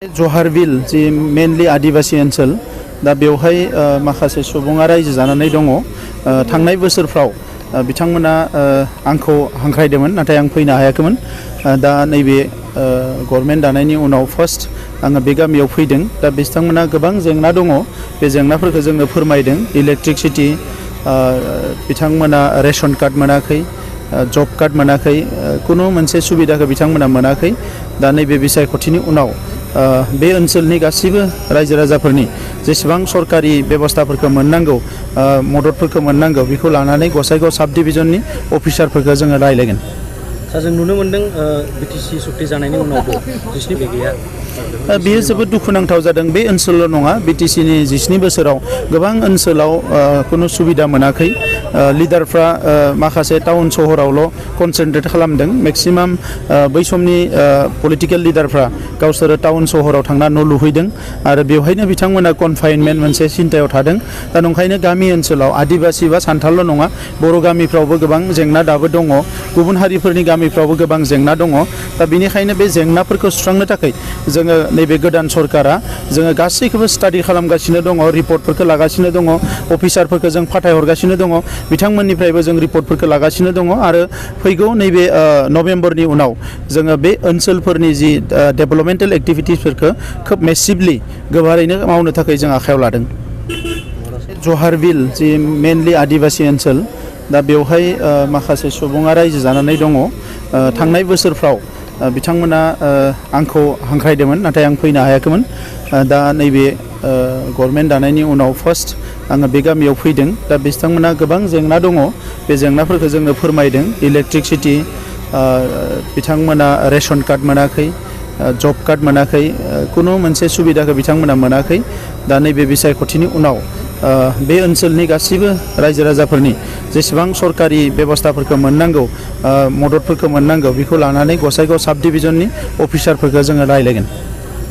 जहार बिल जी मेनलि आदिवासी ओनसोल दा बेवहाय माखासे सुबुङा रायजो जानानै दङ। थांनाय बोसोरफ्राव बिथांमोना आंखौ हांख्रायदोंमोन नाथाय आं फैनो हायाखैमोन। दा नैबे गभर्नमेन्ट दानायनि उनाव फार्स्ट आङो बे गामियाव फैदों। दा बिथांमोना गोबां जेंना दङ। बे जेंनाफोरखौ जोंनो फोरमायदों। इलेक्ट्रिसिटि, बिथांमोना रेशन कार्ड मोनाखै, जब कार्ड मोनाखै, कुनु मोनसे सुबिदाखौ बिथांमोना मोनाखै। दा नैबे बिसायख'थिनि उनाव बे ओनसोलनि गासिबो रायजो राजाफोरनि जेसेबां सरकारि बेबस्थाफोरखौ मोननांगौ, मददफोरखौ मोननांगौ, बेखौ लानानै गसाइगाव साब डिभिजननि अफिसारफोरखौ जोङो रायलायगोन। जों नुनो मोनदों बिटिसि सुक्ति जानायनि उनावबो जिस्नि गैया। बेयो जोबोद दुखुनांथाव जादों। बे ओनसोलल' नङा, बिटिसिनि 19 बोसोराव गोबां ओनसोलाव कुनु सुबिदा मोनाखै। लिडारफ्रा माखासे टाउन सहरावल' कनसेन्ट्रेट खालामदों। मेक्सिमाम बै समनि पलिटिकेल लिडारफ्रा गावसोरो टाउन सहराव थांना न' लुहैदों आरो बेवहायनो बिथांमोना कनफाइनमेन्ट मोनसे सिन्थायाव थादों। दा नंखायनो गामि ओनसोलाव आदिबासि बा सान्थालल' नङा, बर' गामिफ्रावबो गोबां जेंना दाबो दङ। गुबुन हारिफोरनि गामिफ्रावबो गोबां जेंना दङ। दा बेनिखायनो बे जेंनाफोरखौ सुस्रांनो थाखाय जोङो नैबे गोदान सरकारा जोङो गासैखौबो स्टाडि खालामगासिनो दङ, रिपर्टफोरखौ लागासिनो दङ, अफिसारफोरखौ जों फाथायहरगासिनो दङ, बिथांमोननिफ्रायबो जों रिपर्टफोरखौ लागासिनो दङ आरो फैगौ नैबे नभेम्बरनि उनाव जोङो बे ओनसोलफोरनि जि डेभेलपमेन्टेल एक्टिभिटिसफोरखौ खोब मेसिभलि गोबारैनो मावनो थाखाय जों आखायाव लादों। जहार बिल जि मेनलि आदिबासि ओनसोल, दा बेवहाय माखासे सुबुङा रायजो जानानै दङ। थांनाय बोसोरफ्राव बिथांमोना आंखौ हांख्रायदोंमोन नाथाय आं फैनो हायाखैमोन। दा नैबे गभर्नमेन्ट दानायनि उनाव फार्स्ट आङो बे गामियाव फैदों। दा बिथांमोना गोबां जेंना दङ। बे जेंनाफोरखौ जोंनो फोरमायदों। इलेक्ट्रिसिटि, बिथांमोना रेशन कार्ड मोनाखै, जब कार्ड मोनाखै, कुनु मोनसे सुबिदाखौ बिथांमोना मोनाखै। दा नैबे बिसायख'थिनि उनाव बे ओनसोलनि गासिबो रायजो राजाफोरनि जेसेबां सरकारि बेबस्थाफोरखौ मोननांगौ, मददफोरखौ मोननांगौ, बेखौ लानानै गसाइगाव साब डिभिजननि अफिसारफोरखौ जोङो रायलायगोन।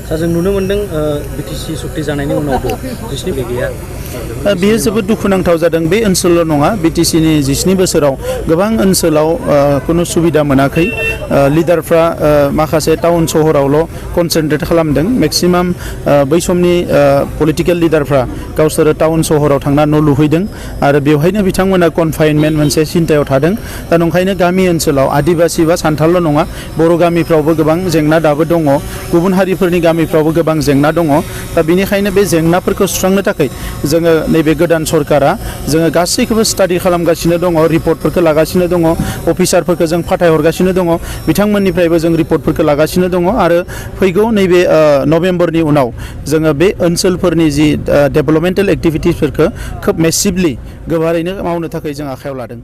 जों नुनो मोनदों बिटिसि सुक्ति जानायनि उनावबो जिस्नि गैया। बेयो जोबोद दुखुनांथाव जादों। बे ओनसोलल' नङा, बिटिसिनि 19 बोसोराव गोबां ओनसोलाव कुनु सुबिदा मोनाखै। लिडारफ्रा माखासे टाउन सहरावल' कनसेन्ट्रेट खालामदों। मेक्सिमाम बै समनि पलिटिकेल लिडारफ्रा गावसोरो टाउन सहराव थांना न' लुहैदों आरो बेवहायनो बिथांमोना कनफाइनमेन्ट मोनसे सिन्थायाव थादों। दा नंखायनो गामि ओनसोलाव आदिबासि बा सान्थालल' नङा, बर' गामिफ्रावबो गोबां जेंना दाबो दङ। गुबुन हारिफोरनि गामिफ्रावबो गोबां जेंना दङ। दा बेनिखायनो बे जेंनाफोरखौ सुस्रांनो थाखाय जोङो नैबे गोदान सरकारा जोङो गासैखौबो स्टाडि खालामगासिनो दङ, रिपर्टफोरखौ लागासिनो दङ, अफिसारफोरखौ जों फाथायहरगासिनो दङ, बिथांमोननिफ्रायबो जों रिपर्टफोरखौ लागासिनो दङ आरो फैगौ नैबे नभेम्बरनि उनाव जोङो बे ओनसोलफोरनि जि डेभेलपमेन्टेल एक्टिभिटिसफोरखौ खोब मेसिभलि गोबारैनो मावनो थाखाय जों आखायाव लादों।